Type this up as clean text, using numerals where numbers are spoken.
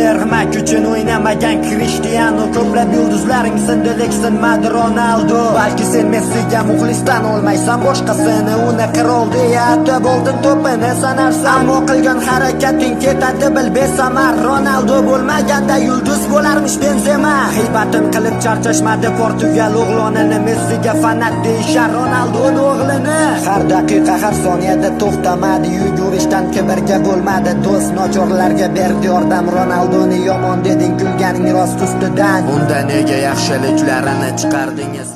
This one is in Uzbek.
Terma uchun o'ynamagan Krishtianu. Ko'plab yulduzlaring sindi, lek sinmadi Ronaldo. Balki sen Messiga muxlisdan olmaysan boshqasini. Uni qirol deya atab oltin to'pini sanarsan. Ammo qilgan harakating ketadi bil besamar. Ronaldo bo'lmaganda yulduz bo'larmish Benzema. G'iybatin qilib charchashmadi Portugal o'g'lonini. Messiga fanat deyishar Ronaldoni o'g'lini. Har daqiqa, har soniyada to'xtamadi yugurishdan, kibrga bo'lmadi do'st, nochorlarga berdi yordam. Ronaldoni yomon deding, kulganing rost ustidan. Unda nega yaxshiliklarini chiqardingiz?